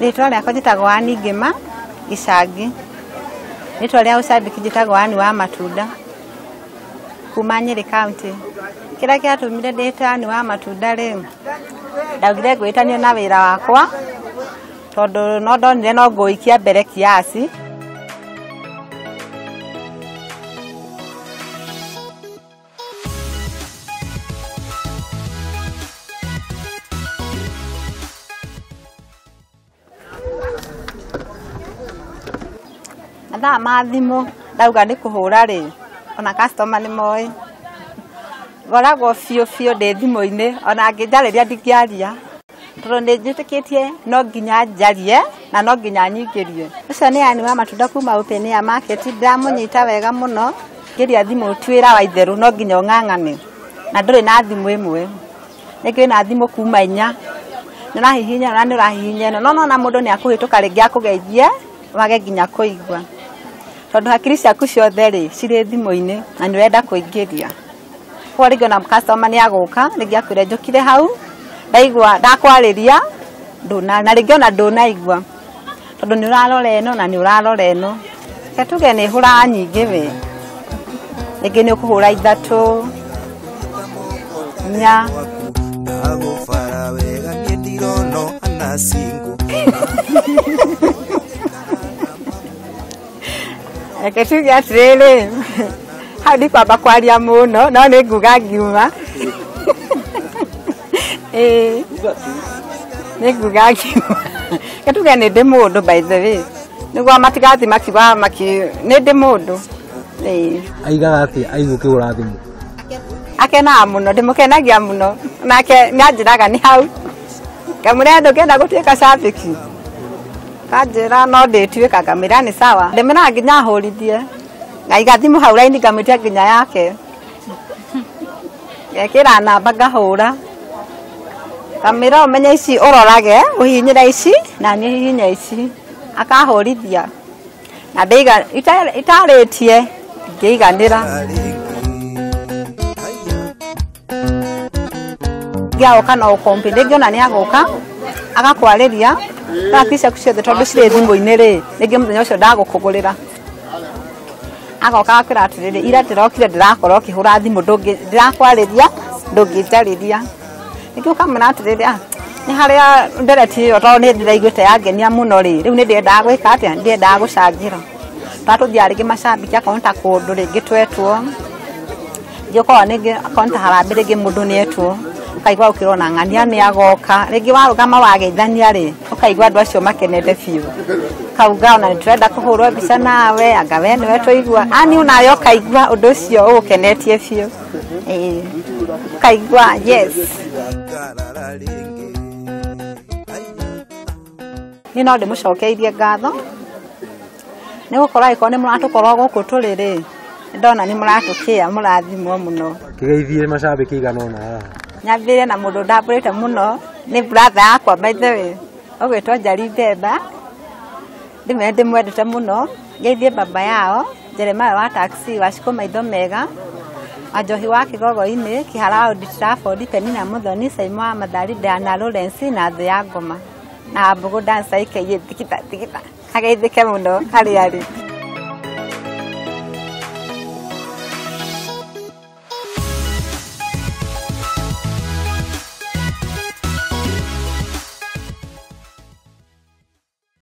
Rĩtwa rĩakwa njĩtagwo Ann Ngĩma Gĩcangi. Rĩtwa rĩa ũcambĩki njĩtagwo Ann wa Matunda kuma Nyĩrĩ County. Kĩrĩa kĩatũmire ndĩte Ann wa Matunda rĩ, ndaugire ngwĩtanio na wĩra wakwa tondũ no ndonire no ngũikia mbere kiasi. Mathaa ma thimũ ndauga nĩ kũhũra rĩ, ona customer nĩ moĩ. Ngoragwo biũ biũ ndĩ thimũ-inĩ ona angĩnjarĩria ndingĩaria tondũ nĩ njĩtĩkĩtie no nginya njarie na no nginya nyingĩrie. Ũcio nĩ Ann wa Matunda kuma Open Air Market, ndĩramũnyita wega mũno. Ngĩria thimũ ti wĩra wa itherũ, no nginya ũng'ang'ane na ndũrĩ na thimũ ĩmwe, rĩngĩ wĩna thimũ kuma inya, nĩ ũrahihinya ĩno na nĩ ũrahihinya ĩno, no nona mũndũ nĩ akũhĩtũka rĩngĩ akũgeithie wage nginya kũigua tondũ hakiri ciaku ciothe rĩ cirĩ thimũ-inĩ na nĩ ũrenda kũingĩria. Koguo rĩngĩ ona customer nĩ agũka rĩngĩ akwĩre njũkire hau ndaigua ndakwarĩria ndũna, na rĩngĩ ona ndũnaigua tondũ nĩ ũrarora ĩno na nĩ ũrarora ĩno. Reke tuge nĩ hũraga nyingĩ we, rĩngĩ nĩ ũkũhũra ithatũ inya. Ndagũbara wega niĩ ndirono anacingu. Reke tuge atĩrĩrĩ, hau ndikwamba kwaria mũno no nĩ nguga ngiuma. Ĩĩ, nĩ nguga ngiuma. Reke tuge nĩ ndĩ mũndũ by the way, nĩguo matigathiĩ makiuga maki nĩ ndĩ mũndũ. Ĩĩ. Aigaga atĩa aigua ũkĩhũra thimũ? Akenaga mũno, ndĩmũkenagia mũno nake nĩ anjĩraga nĩ hau ngamwĩra ndũngĩenda gũtuĩka cambĩki, kanjĩra no ndĩtuĩka, ngamwĩra nĩ sawa. Ndĩmwĩraga nginya ahũrithie, ngaiga thimũ hau raini ngamwĩtia nginya yake, ngekĩra namba ngahũra, ngamwĩra ũmenye ici ũrorage ũhihinyĩre ici na niĩ hihinye ici, akahũrithia na ndĩiga itarĩtie ngĩiganĩra. Ngĩagoka no ũkombi rĩngĩ ona nĩ agũka agakwarĩria hakiri ciaku ciothe tondũ cirĩ thimũ-inĩ rĩ, rĩngĩ mũthenya ũcio ndagũkũgũrĩra, agoka agakwĩra atĩrĩrĩ, ira ndĩrokire ndĩrakora ũkĩhũra thimũ ndĩrakwarĩria ndũngĩnjarĩria. Rĩngĩ ũkamwĩra atĩrĩrĩ, ah, nĩ harĩa ndereti ĩyo tondũ nĩ ndĩraiguĩte yangenia mũno rĩ, rĩu nĩ ndĩrendaga gwĩka atĩa, nĩ ndĩrendaga gũcangĩra. Tondũ tũthiaga rĩngĩ macambĩki akorwo nĩ ta kũndũ rĩngĩ twetwo, rĩngĩ ũkorwo rĩngĩ akorwo nĩ ta harambee rĩngĩ mũndũ nĩ etwo, ũkaigua ũkĩrwo na ng'ania nĩ agoka, rĩngĩ warũgama wageithania rĩ, ũkaigua andũ acio makenete biũ, kauga ona nĩ tũrenda kũhũrwo mbica nawe, anga we nĩwe twaigua, ani onawe ũkaigua ũndũ ũcio ũgũkenetie biũ. Ĩĩ, ũkaigua yes. Niĩ no ndĩmũcokeirie ngatho nĩ gũkorwo angĩkorwo nĩ mũratũkorwo gũkũ tũrĩ rĩ, ndona nĩ mũratũkĩa mũrathimwo mũno. Kĩgeithie macambĩki igana ũna haha. Nyambĩrĩrie na mũndũ ndambũrĩte mũno nĩ brother yakwa by the way, ũgwĩtwo Njeri Mbemba, ndĩmwĩre ndĩmwendete mũno. Ngeithie baba yao Jeremiah wa taxi wa Cikũ maitho mega, Wanjohi wa Kĩgogo-inĩ, Kĩhara wa Old Trafford, Penina Mũthoni, Saimo wa Mathari, Diana Lawrence na Thũ ya Ngoma na Mbũgũ Dancer ikeiye thikita thikita, ageithĩke mũno harĩa arĩ.